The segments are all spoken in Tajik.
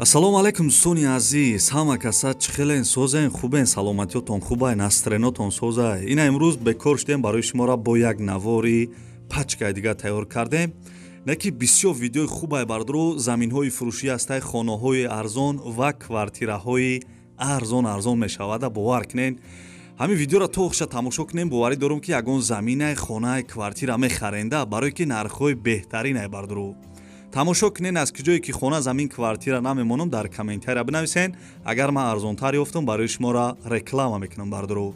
Ассалому алайкум дӯстони азиз, ҳама каса чӣ хелен, созен, хубен, саломатиётон хубай, настренотон созай. Ина имрӯз бекор шудем, барои шуморо бо як навори пачкаи дигар тайёр кардем. Не ки бисёр видеои хубай бардору, заминҳои фурӯшӣ ҳастай, хонаҳои арзон ва квартираҳои арзон арзон мешавада, бовар кунен. Ҳамин видеоро то охиша тамошо кунем, боварӣ дорум ки ягон заминай, хонаи, квартира мехаренда, барое ки нархҳои беҳтаринай бардору. Тамошо кунен, аз куҷое ки хона, замин, квартира намемонам, дар комментария бинависен. Агар ман арзонтар ёфтам, барои шуморо реклама мекунам бардору.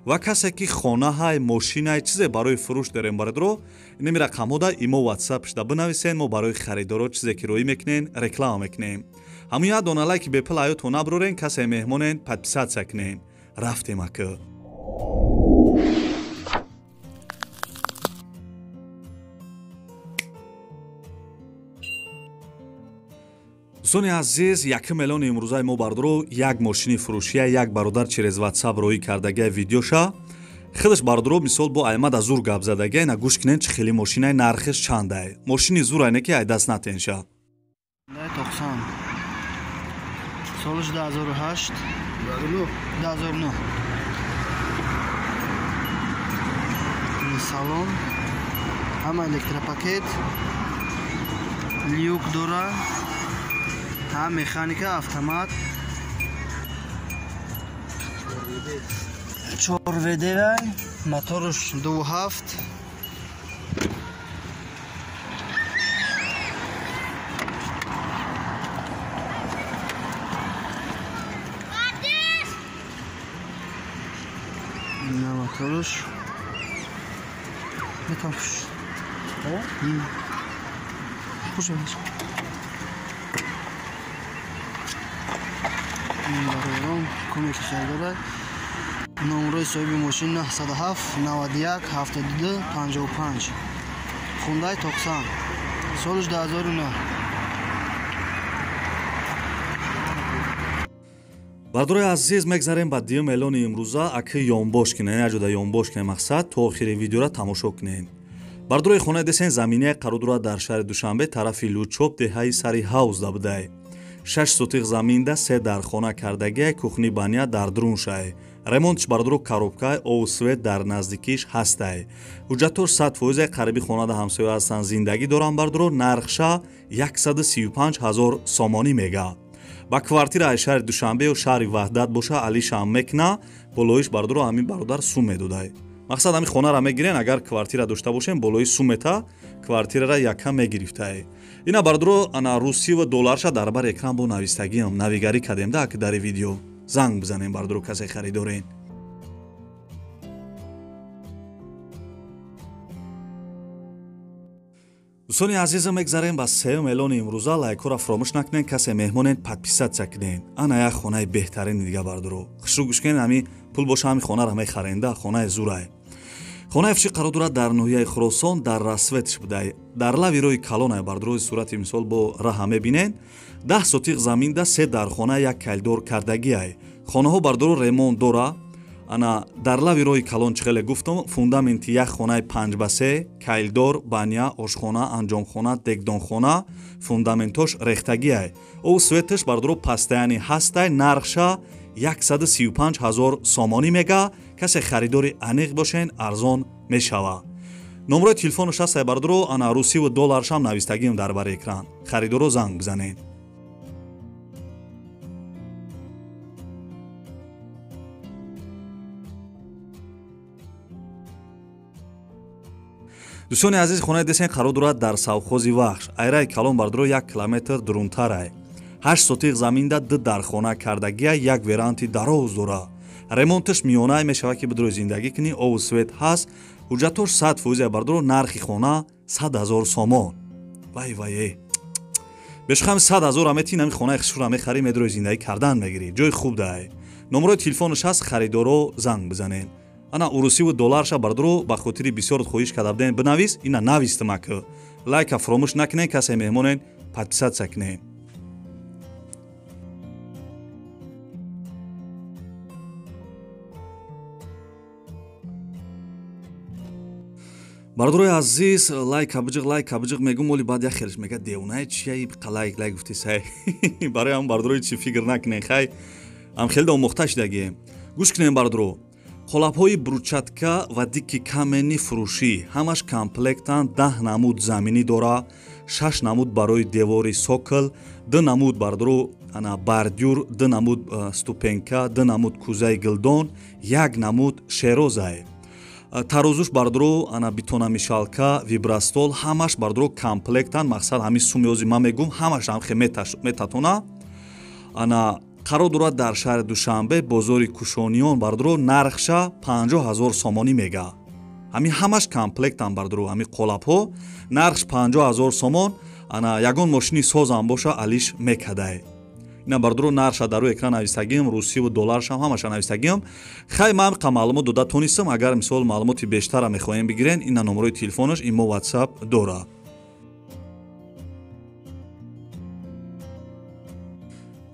Ва касе ки хонаҳай, мошинай, чизе барои фурӯш дорем бардору, инами рақамҳода имо WhatsApp шуда бинависен, мо барои харидоро чизе ки роӣ мекунен, реклама мекунем. Ҳамун як дона лайки бепул аётон наброрен, касе меҳмонен, подписатсия кунен. Рафтем ака. Дӯстони азиз, якум эълони имрӯзаи мо бардору як мошини фурӯшия, як бародар через WhatsApp роӣ кардагия видеоша. Худаш бардору мисол бо аймада зур гап задагия, ина гӯш кунен чӣ хели мошинай, нархиш чандай. Мошини зур айне ки ай даст натенша. 90. Солиш 2008, 2009. Салон, ҳама электропакет, люк дора, ҳам механика, автомат, 4 ВД, моторш 2.7. На моторш. Метам хуш. Хуш. Бародарон, кӯмаки харидорад. Номрои соҳиби мошин 907 91 72 55. Хундай 90. Солиш 2009. Бардорои азиз, мегзарем ба дуюм эълони имрӯза. Аки ёнбош кунен, як ҷода ёнбош кунен, мақсад то охири видеора тамошо кунен. Бардорои хонаи десен заминаи қарор дорад дар шаҳри Душанбе, тарафи Лучоб, деҳаи Сари Ҳавзда будай. 6 сотиқ заминда, 3 дархона кардагия, кухни баня дар друншай. Ремонтш бардоро коробкай, обу свет дар наздикиш ҳастай. Ҳуҷҷатош 100% қариби хонада ҳамсоя ҳастанд, зиндагӣ доранд бардоро, нархша 135 ҳазор сомонӣ мега. Ба квартира аз шаҳри Душанбе ё шаҳри Ваҳдат боша, алишам мекна, болоиш бардоро ҳамин бародар сум медодай. Мақсад ҳамин хонара мегирен, агар квартира дошта бошем, болои сумета квартирара якам мегирифтай. Ина бардоро ана русӣ ва долларша дар бар экран бо навистагиам навигарӣ кардем да, ки дари видео занг бизанем бардоро, касе харидорен. Дӯстони азизам, мегзарем ба сеюм эълони имрӯза. Лайкҳоро фаромӯш накунен, касе меҳмонен, подписатсия кунен. Ана як хонаи беҳтарини дига бардоро. Хушрӯ гӯш кунен, ҳамин пул боша ҳамин хонаро мехаренда, хонаи зурай. Хонаи фурӯшӣ қарор дорад дар ноҳияи Хуросон, дар Рассветш будай. Дар лави роҳи калонай бардорои сурати мисол бо раҳа мебинен. 10 сотиқ заминда, 3 дархона, як калидор кардагиай. Хонаҳо бардоро ремонт дора. Ана дар лави роҳи калон чӣ хеле гуфтам, фундаменти як хонаи 5 ба 3, калидор, баня, ошхона, анҷомхона, дегдонхона, фундаментош рехтагиай. Обу светаш бардоро пастаяни ҳастай, нархша 135 ҳазор сомонӣ мега. Касе харидори аниқ бошен, арзон мешава. Номрои телефонаш ҳастай бардоро, ана русиву долларшам навистагиам дар бари экран. Харидоро занг бизанед. Дӯстони азиз, хонаи десен қарор дорад дар Савхози Вахш, айраи калон бардоро 1 километр дурунтарай. 8 сотиқ заминда, 2 дархона кардагия, як веранти дароз дора. Ремонташ миёнае мешавад ки бидури зиндагӣ кунӣ, обу свет ҳаст, ҳуҷҷатош 100% бардоро, нархи хона 100 ҳазор сомон. Вай вай э. Бешухам 100 ҳазор метин, ҳамин хонаи хушрура мехарӣ, медури зиндагӣ кардан мегирӣ. Ҷои хуб дай. Номрои телефонаш ҳаст, харидоро занг бизанед. Ана урусиву долларша бардоро ба хотири бисёр хоҳиш карда будем, бинавис, ина навистам ака. Лайка фаромӯш накунен, касе меҳмонен, подписатсия кунен. Бародарои азиз, лайка биҷиқ, лайка биҷиқ мегум, оли баъд як хелш мега девонае чия лайк лайк гуфти сай. Барои ҳам бародарои чи фикр накунен, хай ам хеле омӯхта шидагием. Гӯш кунем бародаро. Қолабҳои брусчатка ва дикий каменный фурӯшӣ ҳамаш комплектан, 10 намуд заминӣ дора, 6 намуд барои девори сокол, 2 намуд бародаро ана бордюр, 2 намуд ступенька, 2 намуд кӯзаи гилдон, 1 намуд шерозае. Тарозуш бародаро ана бетономешалка, вибростол ҳамаш бародаро комплектан. Мақсад ҳамин сумёзи ман мегум ҳамаш ҳамхе метатона. Ана қарор дорад дар шаҳри Душанбе, бозори Кушониён бародаро, нархша 50 000 сомонӣ мега. Ҳамин ҳамаш комплектан бародаро, ҳамин қолабҳо нархш 50 000 сомон. Ана ягон мошини созам боша алиш мекадае. Ина бародаро нархша дар рӯи экран нависагиам, русиву долларшам ҳамаша нависагиам. Хай ман қа маълумот дода тонистам, агар мисол маълумоти бештара мехоҳем бигирен, ина номерои телефонаш, имо, WhatsApp дора.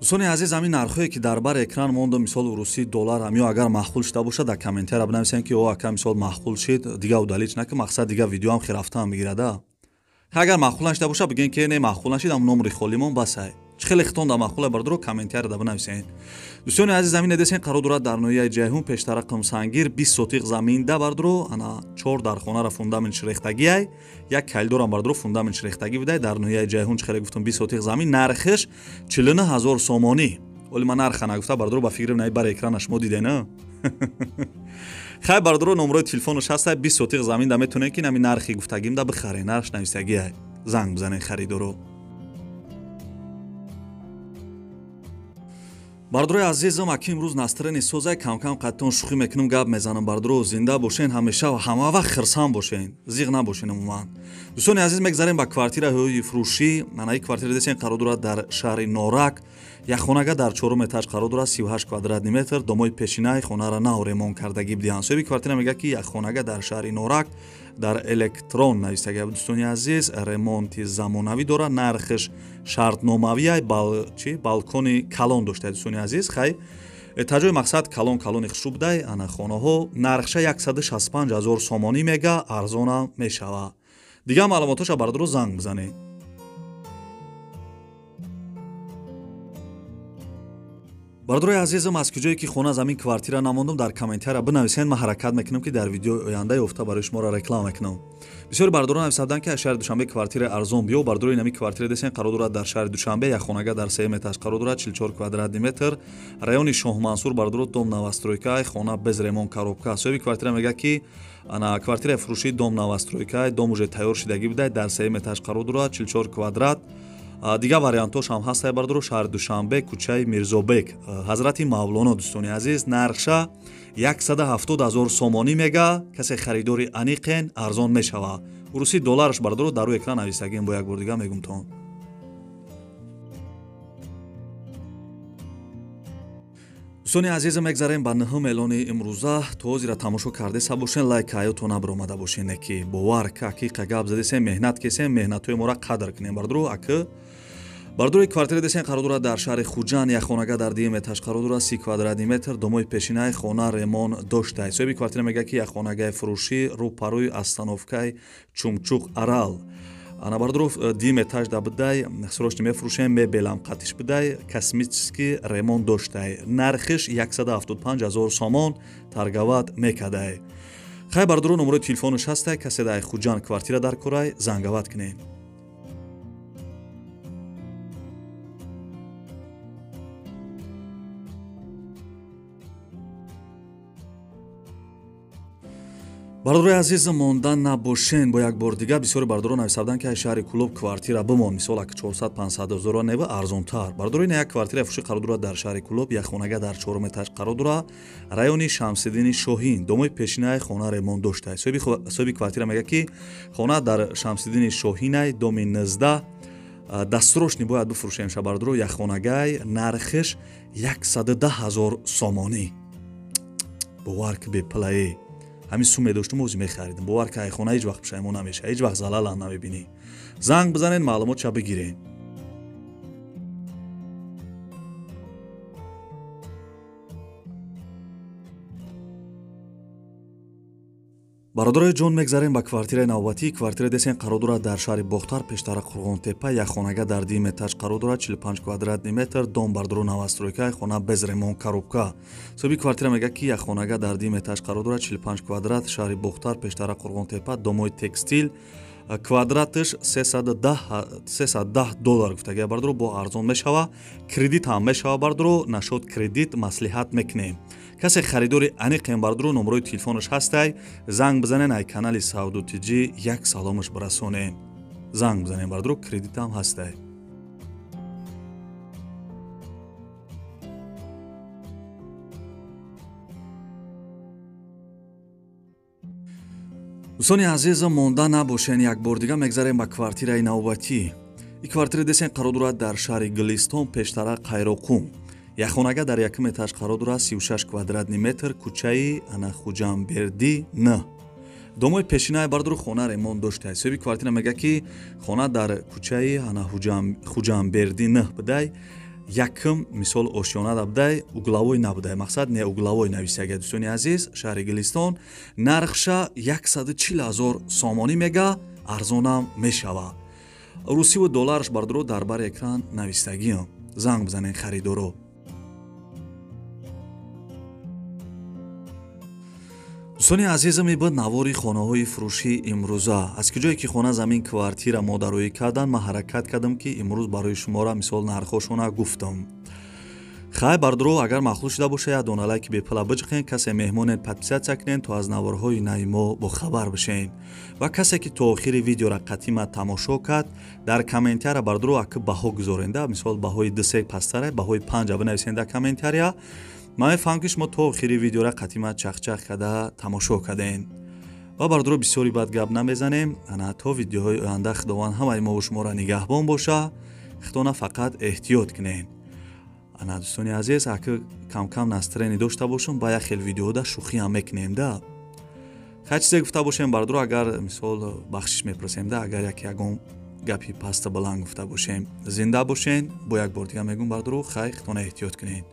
Дӯстони азиз, ҳамин нархҳое ки дар бар экран мондо, мисол русӣ доллар ҳам ё агар маъқул шуда бошад, дар комментария бинависен ки о ака мисол маъқул шид, дига удалить нака, мақсад дига видеоам хе рафтаам бигирада. Агар маъқул нашида бошад, бигӯен ки не маъқул нашид, ам номери холимон басай. Чӣ хеле хитон дар маъқуле бародаро комментария да бинависен. Дӯстони азиз, замин десен қарор дорад дар ноҳияи Ҷайҳун, пештара Қумсангир, 20 сотиқ замин да бародаро, ана 4 дар хонара фундамент ширехтагиай, як калидорам бародаро фундамент ширехтагӣ будай дар ноҳияи Ҷайҳун. Чӣ хеле гуфтум 20 сотиқ замин, нархиш 49 000 сомонӣ. Оли ман нарха нагуфта бародаро, ба фикрим най бар экрана шумо диден, а? Хай бародаро, номерои телефонаш ҳаст, 20 сотиқ замин да метонед ки нами нархи гуфтагим да бихаред, нархш нависагиай. Занг бизанед харидоро. Бародарои азизам, аки имрӯз настроени созай, камкам қаттон шӯхӣ мекунам, гап мезанам. Бародаро, зинда бошен ҳамеша ва ҳама вақт хирсанд бошен, зиғ набошен умуман. Дӯстони азиз, мегзарем ба квартираҳои фурӯшӣ. Анаи квартира десен қарор дорад дар шаҳри Норак, як хонага дар чорум этаж қарор дорад, 38 квадратный метр. Домои пешинаи хонара нав ремонт кардагӣ бидиҳанд. Соҳиби квартира мегӯяд ки як хонага дар шаҳри Норак дар электрон навистага. Дӯстони азиз, ремонти замонавӣ дорад, нархиш шартномавиай, балкони калон дошта. Дӯстони азиз, хай этажои мақсад калон калони хушубдай. Ана хонаҳо нархша 165 000 сомонӣ мега, арзонам мешава. Дигар маълумотоша бародаро занг бизанед. Бародарои азизам, аз куҷое ки хона замин квартира намондум, дар комментария бинависен, ман ҳаракат мекунам ки дар видеои оянда ёфта барои шуморо реклама мекунам. Бисёри бародарон нависаданд ки аз шаҳри Душанбе квартира арзон биё. Бародарои инами квартира десен қарор дорад дар шаҳри Душанбе, як хонага дар сеюм этаж қарор дорад, 44 квадратный метр, райони Шоҳмансур бародаро, дом новостройка, хона без ремонт, коробка. Соҳиби квартира мегӯяд ки ана квартираи фурӯшии дом новостройка, дом уже тайёр шидагӣ будай, дар сеюм этаж қарор дорад, 44 квадрат. Дигар вариантҳош ҳам ҳастае бародаро, шаҳри Душанбе, кӯчаи Мирзобек, Ҳазрати Мавлоно. Дӯстони азиз, нархша 170 000 сомонӣ мега, касе харидори аниқен арзон мешава. Русӣ доллараш бародаро дар рӯи экран нависагем, бо як бор дига мегумтон. Дӯстони азизам, мегзарем ба нӯҳум эълони имрӯза. То ҳозира тамошо кардеса бошен, лайк ҳаётон набаромада бошен, ки бовар ка ҳақиқа гап задесем, меҳнат кесем, меҳнатҳои моро қадр кунем бародаро. Аки бародарои квартира десен қарор дорад дар шаҳри Хуҷанд, як хонага дар дуюм этаж қарор дорад, 30 квадратный метр, домои пешинаи хона ремон дошта. Соҳиби квартира мегӯяд ки як хонагаи фурӯшӣ рӯпарӯи остановкаи Чумчуқ Арал. Ана бародаро, дуюм этаж да бидай, срочно мефурӯшем, мебелам қатиш бидай, косметический ремонт доштай. Нархиш 175 000 сомон, торговать мекадай. Хай бародаро, номерои телефонаш ҳастай, касе дар Хуҷанд квартира дар корай, занговат кунед. Бародарои азиз, мондан набошен. Бо як бор дига бисёри бародарон нависабданд ки аз шаҳри Кулоб квартира бимон, мисол ак 400-500 ҳазор нева арзонтар. Бародарои, ина як квартира фурӯшӣ қарор дорад дар шаҳри Кулоб, як хонага дар чорум этаж қарор дорад, райони Шамсиддини Шоҳин, домои пешинаи хона ремонт дошта. Соҳиби квартира мегӯяд ки хона дар Шамсиддини Шоҳинай, доми 19, дастрочни бояд бифурӯшем ша бародаро, як хонагай, нархиш 110 000 сомонӣ. Бовар ки бепулае. Ҳамин сум медоштум, ози мехаридам. Бовар ки ай хона ҳеҷ вақт пушаймон намеша, ҳеҷ вақт залалам намебинӣ. Занг бизанед, маълумотша бигиред. Бародарои ҷон, мегзарем ба квартираи навбатӣ. Квартира десен қарор дорад дар шаҳри Бохтар, пештара Қурғонтепа. Як хонага дар дим этаж қарор дорад, 45 квадратный метр, дом бардору новостройка, хона без ремонт, коробка. Соҳиби квартира мегӯяд, ки як хонага дар дим этаж қарор дорад, 45 квадрат, шаҳри Бохтар, пештара Қурғонтепа, домои текстил, квадраташ 310 доллар гуфтагия бардору, бо арзон мешава, кредит ҳам мешава бардору, нашод кредит маслиҳат мекунем. Касе харидори аниқем бардору, номерои телефонаш ҳастай, занг бизанен, ай канали Савдо ТЖ як саломаш бирасонем. Занг бизанем бардору, кредит ҳам ҳастай. Дӯстони азиз, монда набошен, як бор дига мегзарем ба квартираи навбатӣ. Ин квартира десен қарор дорад дар шаҳри Гулистон, пештара Қайроқум. Як хонага дар якум этаж қарор дорад, 36 квадратный метр, кӯчаи ана Хуҷамбердӣ н. Домои пешинаи бардору, хона ремонт дошта. Соҳиби квартира мегӯяд, ки хона дар кӯчаи ана Хуҷамбердӣ н будай, якум мисол ошёна набудай, угловой набудай, мақсад не угловой нависага. Дӯстони азиз, шаҳри Гулистон, нархша 140 000 сомонӣ мега, арзонам мешава. Русиву долларш бардоро дар бари экран навистагиам. Занг бизанен харидоро. Дӯстони азизам, ибад навори хонаҳои фурӯшии имрӯза. Аз ки ҷое ки хона, замин, квартира модароӣ кардан, ман ҳаракат кардам, ки имрӯз барои шуморо мисол нархҳошона гуфтам. Хай бардоро, агар махлус шуда боша, як дона лайки бепула биҷиқен, касе меҳмонед подписаться кунен, то аз наворҳои нави мо бохабар бишен. Ва касе ки то охири видеора қатима тамошо кард, дар комментария бардоро аки баҳо гузоренда, мисол баҳои 2-3 пастара, баҳои 5 бинависен дар комментария. Ман мефаҳмам, ки шумо то охири видеора қатима чахчах карда тамошо карден. Ва бардоро, бисёри бад гап намезанем. Ана то видеоҳои оянда Худованд ҳамаи мову шуморо нигаҳбон боша. Худона фақат эҳтиёт кунен. Ана дӯстони азиз, аки камкам настроение дошта бошум, ба як хел видеода шӯхӣ ҳам мекунем да. Хай чизе гуфта бошем бардоро, агар мисол бахшиш мепурсем да, агар як ягон гапи паста баланд гуфта бошем. Зинда бошен, бо як бор дига мегӯм бардоро, хай худона эҳтиёт кунен.